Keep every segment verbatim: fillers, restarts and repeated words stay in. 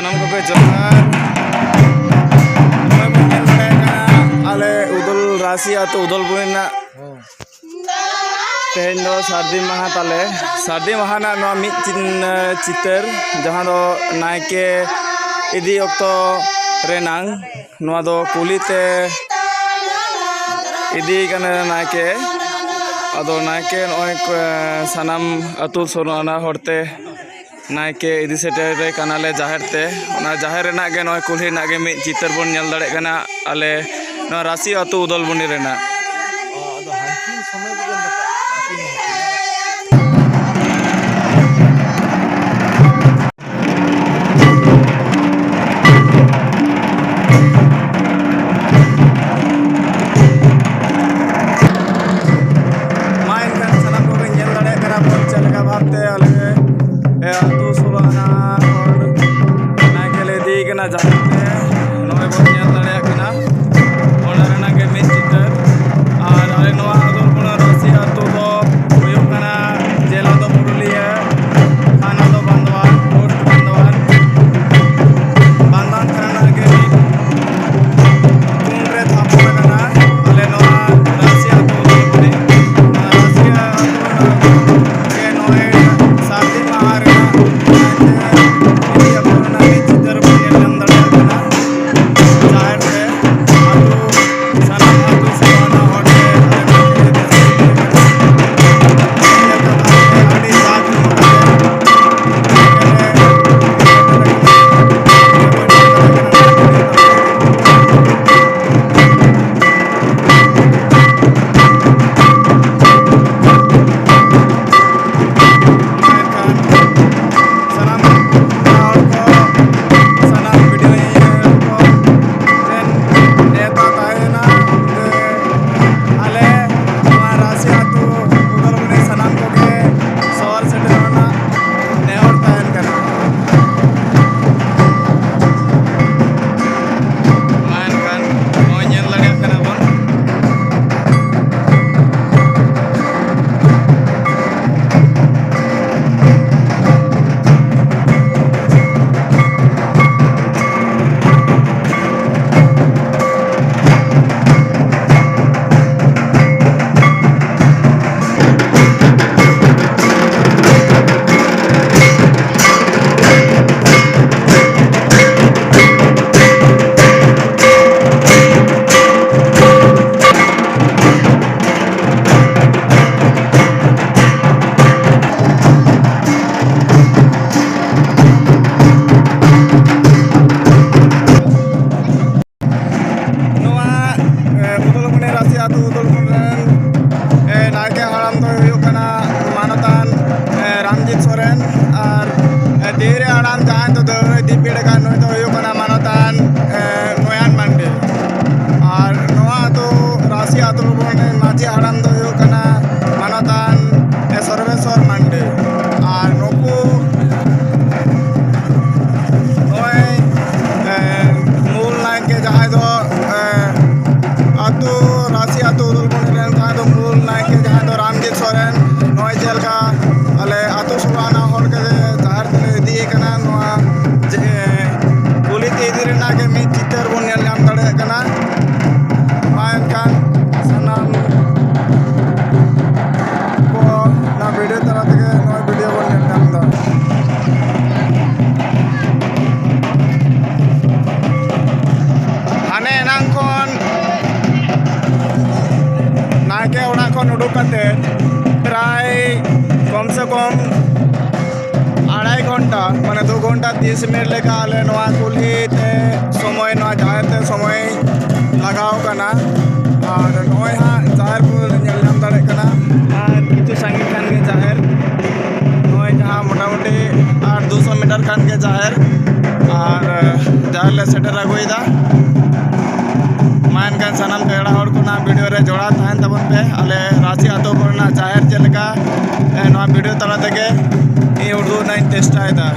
ᱥᱟᱱᱟᱢ ᱠᱚᱜᱮ ᱡᱚᱦᱟᱨ᱾ ᱱᱚᱜᱼᱚᱭ ᱵᱚᱱ ᱧᱮᱞ ᱫᱟᱲᱮᱭᱟᱜ ᱠᱟᱱᱟ, ᱟᱞᱮ ᱩᱫᱚᱞ ᱨᱟᱥᱤ ᱟᱹᱛᱩ ᱩᱫᱚᱞ ᱵᱩᱨᱩ ᱨᱮᱱᱟᱜ ᱛᱮᱦᱮᱧ ᱫᱚ ᱥᱟᱹᱨᱫᱤ ᱢᱟᱦᱟ ᱛᱟᱞᱮ᱾ ᱥᱟᱹᱨᱫᱤ ᱢᱟᱦᱟ ᱨᱮᱱᱟᱜ ᱱᱚᱣᱟ ᱢᱤᱫ ᱪᱤᱱ-, ᱪᱤᱛᱟᱹᱨ, ᱡᱟᱦᱟᱸ ᱫᱚ ᱱᱟᱭᱠᱮ ᱤᱫᱤ ᱚᱠᱛᱚ ᱨᱮᱱᱟᱝ, ᱱᱚᱣᱟ ᱫᱚ ᱠᱩᱞᱦᱤ ᱛᱮ ᱤᱫᱤ ᱠᱟᱱᱟ ᱱᱟᱭᱠᱮ᱾ ᱟᱫᱚ ᱱᱟᱭᱠᱮ ᱱᱚᱜᱼᱚᱭ ᱠᱚ, ᱥᱟᱱᱟᱢ ᱟᱹᱛᱩ ᱥᱳᱞᱳ ᱟᱱᱟ ᱦᱚᱲᱛᱮ ᱱᱟᱭᱠᱮ ᱤᱫᱤ ᱥᱮᱴᱮᱨ ᱨᱮ ᱠᱟᱱᱟᱞᱮ ᱡᱟᱦᱮᱨ ᱛᱮ᱾ ᱚᱱᱟ ᱡᱟᱦᱮᱨ ᱨᱮᱱᱟᱜ ᱜᱮ, ᱱᱚᱜᱼᱚᱭ ᱠᱩᱞᱦᱤ ᱨᱮᱱᱟᱜ ᱜᱮ ᱢᱤᱫ ᱪᱤᱛᱟᱹᱨ ᱵᱚᱱ ᱧᱮᱞ ᱫᱟᱲᱮᱭᱟᱜ ᱠᱟᱱᱟ ᱟᱞᱮ ᱱᱚᱣᱟ ᱨᱟᱥᱤ ᱟᱹᱛᱩ ᱩᱫᱚᱞᱵᱚᱱᱤ ᱨᱮᱱᱟᱜ᱾ ᱢᱟ ᱮᱱᱠᱷᱟᱱ ᱥᱟᱱᱟᱢ ᱠᱚᱜᱮ ᱧᱮᱞ ᱫᱟᱲᱮᱭᱟᱜ ᱠᱟᱱᱟ ᱵᱚᱱ ᱪᱮᱫ ᱞᱮᱠᱟ ᱵᱷᱟᱵᱽᱛᱮ ᱟᱞᱮ, ᱮ, ᱟᱹᱛᱩ ᱥᱳᱞᱳ ᱟᱱᱟ ᱦᱚᱲ ᱱᱟᱭᱠᱮ ᱞᱮ ᱤᱫᱤᱭᱮ ᱠᱟᱱᱟ ᱡᱟᱦᱮᱨ ᱛᱮ᱾ ᱱᱚᱜᱼᱚᱭ ᱵᱚᱱ ᱧᱮᱞ ᱫᱟᱲᱮᱭᱟᱜ ᱠᱟᱱᱟ ᱚᱱᱟ ᱨᱮᱱᱟᱜ ᱜᱮ ᱢᱤᱫ ᱪᱤᱛᱟᱹᱨ᱾ ᱟᱨ ᱟᱞᱮ ᱱᱚᱣᱟ ᱟᱫᱚᱞ ᱠᱚᱲᱟ ᱨᱟᱹᱥᱤ ᱟᱹᱛᱩ ᱫᱚ ᱦᱩᱭᱩᱜ ᱠᱟᱱᱟ ᱡᱮᱞᱟ ᱫᱚ ᱯᱩᱨᱩᱞᱤᱭᱟᱹ, ᱛᱷᱟᱱᱟ ᱫᱚ ᱵᱟᱱᱫᱚᱣᱟᱱ, ᱯᱳᱥᱴ ᱵᱟᱱᱫᱚᱣᱟᱱ᱾ ᱵᱟᱱᱫᱚᱣᱟᱱ ᱛᱷᱟᱱᱟ ᱨᱮᱱᱟᱜ ᱜᱮ ᱢᱤᱫ ᱠᱩᱱ ᱨᱮ ᱛᱷᱟᱯᱚᱱ ᱟᱠᱟᱱᱟ ᱟᱞᱮ ᱱᱚᱣᱟ ᱨᱟᱹᱥᱤ ᱟᱹᱛᱩ ᱩᱫᱚᱞᱜᱩᱲᱤ᱾ ᱚᱱᱟ ᱨᱟᱹᱥᱤ ᱟᱹᱛᱩ ᱨᱮᱱᱟᱜ ᱜᱮ ᱱᱚᱜᱼᱚᱭ ᱥᱟᱹᱨᱫᱤ ᱢᱟᱦᱟ ᱨᱮᱱᱟᱜ ᱱᱟᱭᱠᱮ ᱤᱫᱤ ᱟᱹᱜᱩ ᱨᱮᱱᱟᱜ ᱢᱤᱫ ᱪᱤᱛᱟᱹᱨ ᱵᱚᱱ ᱧᱮᱞ ᱧᱟᱢ ᱫᱟᱲᱮᱭᱟᱜ ᱠᱟᱱᱟ ᱡᱟᱦᱮᱨ ᱨᱮ᱾ ᱦᱟᱲᱟᱢ ᱡᱟᱦᱟᱸᱭ ᱫᱚ ᱫᱟᱹᱣᱲᱟᱹᱭ ᱫᱤᱯᱤᱞ ᱟᱠᱟᱫ, ᱱᱩᱭ ᱫᱚ ᱦᱩᱭᱩᱜ ᱠᱟᱱᱟ ᱢᱟᱱᱚᱛᱟᱱ, ᱮ, ᱱᱚᱭᱟᱱ ᱢᱟᱱᱰᱤ᱾ ᱟᱨ ᱱᱚᱣᱟ ᱟᱹᱛᱩ ᱨᱟᱥᱤ ᱟᱹᱛᱩ ᱨᱮᱱ ᱢᱟᱹᱡᱷᱤ ᱦᱟᱲᱟᱢ ᱫᱚ ᱦᱩᱭᱩᱜ ᱠᱟᱱᱟ ᱢᱟᱱᱚᱛᱟᱱ, ᱮ, ᱥᱚᱨᱵᱮᱥᱣᱚᱨ ᱢᱟᱱᱰᱤ᱾ ᱟᱨ ᱱᱩᱠᱩ ᱱᱚᱜᱼᱚᱭ, ᱮ, ᱢᱩᱞ ᱱᱟᱭᱠᱮ ᱡᱟᱦᱟᱸᱭ ᱫᱚ, ᱮ, ᱟᱹᱛᱩ ᱨᱟᱥᱤ ᱟᱹᱛᱩ ᱩᱫᱩᱞ ᱠᱚᱸᱰᱮ ᱨᱮᱱ ᱡᱟᱦᱟᱸᱭ ᱫᱚ ᱢᱩᱞ ᱱᱟᱭᱠᱮ ᱡᱟᱦᱟᱸᱭ ᱫᱚ ᱨᱟᱢᱡᱤᱛ ᱥᱚᱨᱮᱱ, ᱱᱚᱜᱼᱚᱭ ᱪᱮᱫ ᱞᱮᱠᱟ ᱟᱞᱮ ᱟᱹᱛᱩ ᱥᱚᱵᱷᱟ ᱨᱮᱱᱟᱜ ᱦᱚᱲ ᱜᱮ ᱡᱟᱦᱮᱨ ᱛᱮᱞᱮ ᱤᱫᱤᱭᱮ ᱠᱟᱱᱟ, ᱱᱚᱣᱟ ᱡᱮ ᱠᱩᱞᱦᱤ ᱛᱮ ᱤᱫᱤ ᱨᱮᱱᱟᱜ ᱜᱮ ᱢᱤᱫ ᱪᱤᱛᱟᱹᱨ ᱵᱚᱱ ᱧᱮᱞ ᱧᱟᱢ ᱫᱟᱲᱮᱭᱟᱜ ᱠᱟᱱᱟ᱾ ᱢᱟ ᱮᱱᱠᱷᱟᱱ ᱥᱟᱱᱟᱢ ᱠᱚ ᱱᱚᱣᱟ ᱵᱷᱤᱰᱤᱭᱳ ᱛᱟᱞᱟ ᱛᱮᱜᱮ ᱱᱚᱣᱟ ᱵᱷᱤᱰᱤᱭᱳ ᱵᱚᱱ ᱧᱮᱞ ᱧᱟᱢ ᱮᱫᱟ᱾ ᱦᱟᱱᱮ ᱮᱱᱟᱝ ᱠᱷᱚᱱ ᱱᱟᱭᱠᱮ ᱚᱲᱟᱜ ᱠᱷᱚᱱ ᱩᱰᱩᱠ ᱠᱟᱛᱮ ᱯᱨᱟᱭ ᱠᱚᱢ ᱥᱮ ᱠᱚᱢ ᱟᱲᱟᱭ ᱜᱷᱚᱱᱴᱟ, ᱢᱟᱱᱮ ᱫᱩ ᱜᱷᱚᱱᱴᱟ ᱛᱤᱥ ᱢᱤᱱᱤᱴ ᱞᱮᱠᱟ ᱟᱞᱮ ᱱᱚᱣᱟ ᱠᱩᱞᱦᱤ ᱛᱮ ᱥᱚᱢᱚᱭ, ᱱᱚᱣᱟ ᱡᱟᱦᱮᱨ ᱛᱮ ᱥᱚᱢᱚᱭ ᱞᱟᱜᱟᱣ ᱠᱟᱱᱟ᱾ ᱟᱨ ᱱᱚᱜᱼᱚᱭ ᱦᱟᱸᱜ ᱡᱟᱦᱮᱨ ᱠᱚ ᱧᱮᱞ ᱧᱟᱢ ᱫᱟᱲᱮᱭᱟᱜ ᱠᱟᱱᱟ᱾ ᱟᱨ ᱠᱤᱪᱷᱩ ᱥᱟᱺᱜᱤᱧ ᱠᱷᱟᱱ ᱜᱮ ᱡᱟᱦᱮᱨ, ᱱᱚᱜᱼᱚᱭ ᱡᱟᱦᱟᱸ ᱢᱚᱴᱟᱢᱩᱴᱤ ᱟᱨ ᱫᱩᱥᱚ ᱢᱤᱴᱟᱨ ᱠᱷᱟᱱ ᱜᱮ ᱡᱟᱦᱮᱨ᱾ ᱟᱨ ᱡᱟᱦᱮᱨ ᱞᱮ ᱥᱮᱴᱮᱨ ᱟᱹᱜᱩᱭᱮᱫᱟ᱾ ᱢᱟ ᱮᱱᱠᱷᱟᱱ ᱥᱟᱱᱟᱢ ᱯᱮᱲᱟ ᱦᱚᱲ ᱠᱚ ᱱᱚᱣᱟ ᱵᱷᱤᱰᱤᱭᱳ ᱨᱮ ᱡᱚᱲᱟᱣ ᱛᱟᱦᱮᱱ ᱛᱟᱵᱚᱱ ᱯᱮ᱾ ᱟᱞᱮ ᱨᱟᱥᱤ ᱟᱹᱛᱩ ᱠᱚᱨᱮᱱᱟᱜ ᱡᱟᱦᱮᱨ ᱪᱮᱫ ᱞᱮᱠᱟ, ᱮ, ᱱᱚᱣᱟ ᱵᱷᱤᱰᱤᱭᱳ ᱛᱟᱞᱟ ᱛᱮᱜᱮ ᱤᱧ ᱩᱫᱩᱜ ᱨᱮᱱᱟᱜ ᱤᱧ ᱪᱮᱥᱴᱟᱭᱮᱫᱟ᱾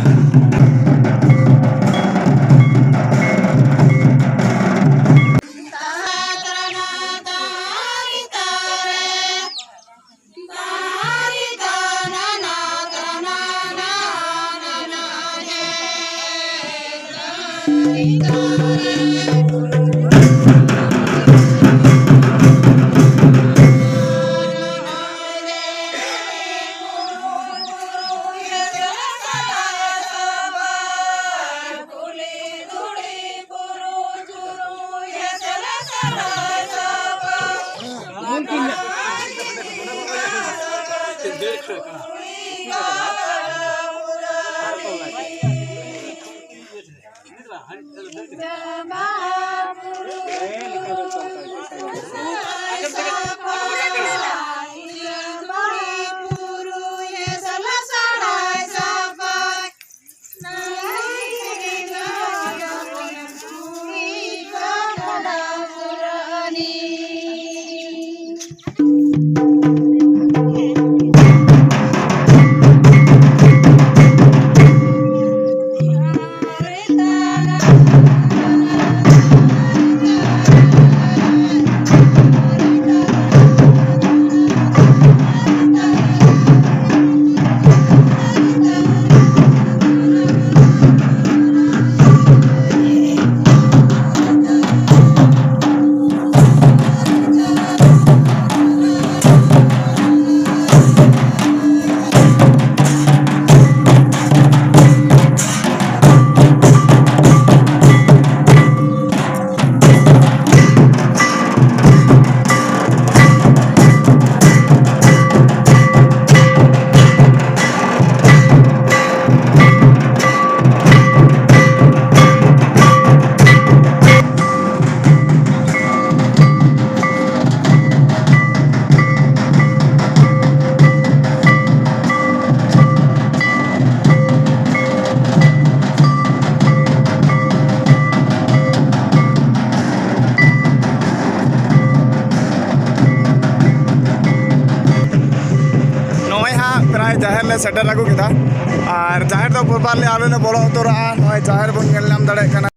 ᱥᱮᱴᱮᱨ ᱟᱹᱜᱩ ᱠᱮᱫᱟ᱾ ᱟᱨ ᱡᱟᱦᱮᱨ ᱫᱚ ᱯᱨᱚᱯᱟᱨᱞᱤ ᱟᱞᱮ ᱞᱮ ᱵᱚᱞᱚ ᱩᱛᱟᱹᱨᱚᱜᱼᱟ᱾ ᱱᱚᱜᱼᱚᱭ ᱡᱟᱦᱮᱨ ᱵᱚᱱ ᱧᱮᱞ ᱧᱟᱢ ᱫᱟᱲᱮᱭᱟᱜ ᱠᱟᱱᱟ᱾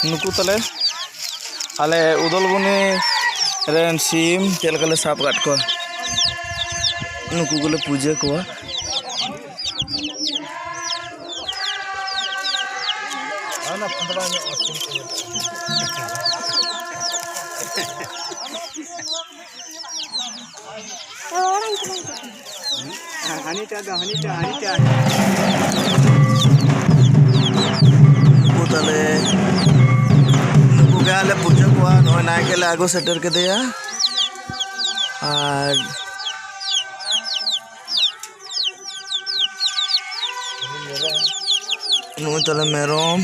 ᱱᱩᱠᱩ ᱛᱟᱞᱮ ᱟᱞᱮ ᱩᱫᱚᱞᱵᱚᱱᱤ ᱨᱮᱱ ᱥᱤᱢ ᱪᱮᱫ ᱞᱮᱠᱟ ᱞᱮ ᱥᱟᱵ ᱟᱠᱟᱫ ᱠᱚᱣᱟ, ᱱᱩᱠᱩ ᱜᱮᱞᱮ ᱯᱩᱡᱟᱹ ᱠᱚᱣᱟ᱾ ᱦᱟᱹᱱᱤᱴᱟᱜ ᱫᱚ, ᱦᱟᱹᱱᱤᱴᱟᱜ, ᱦᱟᱹᱱᱤᱴᱟᱜ᱾ ᱱᱩᱠᱩ ᱛᱟᱞᱮ, ᱱᱩᱠᱩ ᱜᱮ ᱟᱞᱮ ᱯᱩᱡᱟᱹ ᱠᱚᱣᱟ᱾ ᱱᱚᱜᱼᱚᱭ ᱱᱟᱭᱠᱮ ᱞᱮ ᱟᱹᱜᱩ ᱥᱮᱴᱮᱨ ᱠᱮᱫᱮᱭᱟ᱾ ᱟᱨ ᱱᱩᱭ ᱛᱟᱞᱮ ᱢᱮᱨᱚᱢ᱾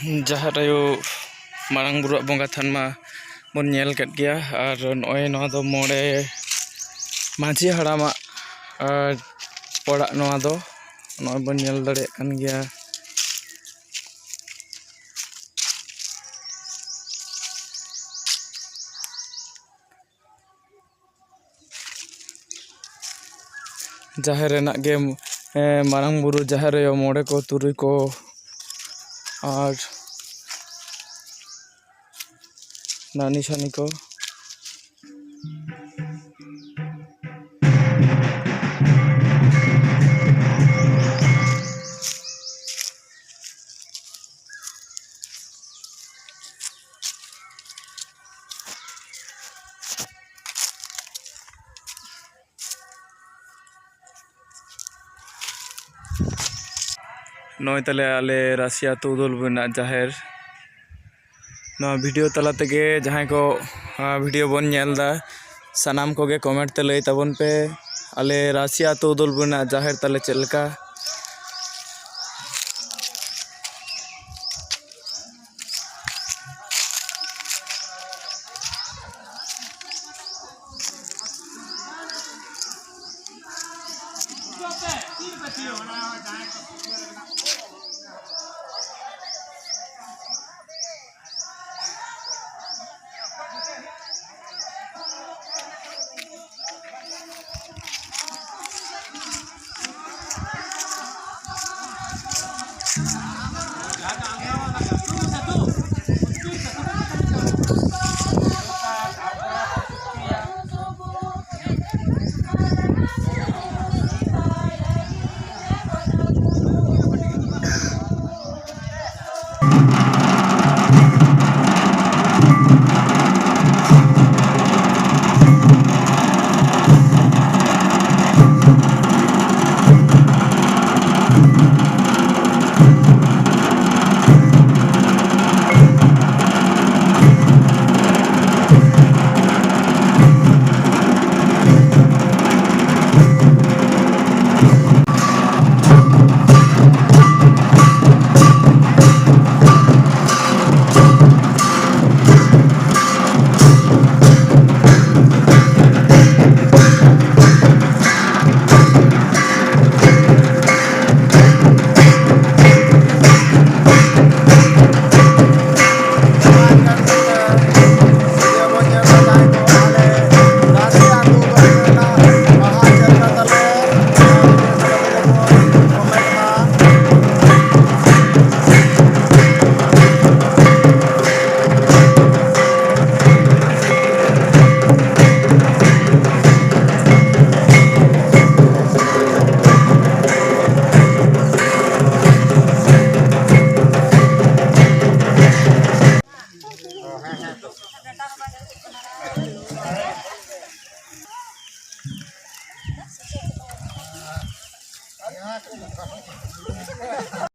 ᱡᱟᱦᱮᱨ ᱟᱭᱳ ᱢᱟᱨᱟᱝ ᱵᱩᱨᱩᱣᱟᱜ ᱵᱚᱸᱜᱟ ᱛᱷᱟᱱ ᱢᱟ ᱵᱚᱱ ᱧᱮᱞ ᱠᱮᱫ ᱜᱮᱭᱟ, ᱟᱨ ᱱᱚᱜᱼᱚᱭ ᱱᱚᱣᱟ ᱫᱚ ᱢᱚᱬᱮ ᱢᱟᱹᱡᱷᱤ ᱦᱟᱲᱟᱢᱟᱜ, ᱟᱨ, ᱚᱲᱟᱜ ᱱᱚᱣᱟ ᱫᱚ ᱱᱚᱜᱼᱚᱭ ᱵᱚᱱ ᱧᱮᱞ ᱫᱟᱲᱮᱭᱟᱜ ᱠᱟᱱ ᱜᱮᱭᱟ᱾ ᱡᱟᱦᱮᱨ ᱨᱮᱱᱟᱜ ᱜᱮ, ᱮᱸ, ᱢᱟᱨᱟᱝ ᱵᱩᱨᱩ, ᱡᱟᱦᱮᱨ ᱟᱭᱳ, ᱢᱚᱬᱮ ᱠᱚ, ᱛᱩᱨᱩᱭ ᱠᱚ, ᱟᱨ ᱱᱟᱹᱱᱤ ᱥᱟᱹᱱᱤ ᱠᱚ᱾ ᱱᱚᱜᱼᱚᱭ ᱛᱟᱞᱮ ᱟᱞᱮ ᱨᱟᱥᱤ ᱟᱹᱛᱩ ᱩᱫᱚᱞ ᱨᱮᱱᱟᱜ ᱡᱟᱦᱮᱨ᱾ ᱱᱚᱣᱟ video ᱛᱟᱞᱟ ᱛᱮᱜᱮ ᱡᱟᱦᱟᱸᱭ ᱠᱚ, ᱟᱸ, video ᱵᱚᱱ ᱧᱮᱞ ᱮᱫᱟ, ᱥᱟᱱᱟᱢ ᱠᱚᱜᱮ comment ᱛᱮ ᱞᱟᱹᱭ ᱛᱟᱵᱚᱱ ᱯᱮ, ᱟᱞᱮ ᱨᱟᱥᱤ ᱟᱹᱛᱩ ᱩᱫᱚᱞ ᱨᱮᱱᱟᱜ ᱡᱟᱦᱮᱨ ᱛᱟᱞᱮ ᱪᱮᱫ ᱞᱮᱠᱟ?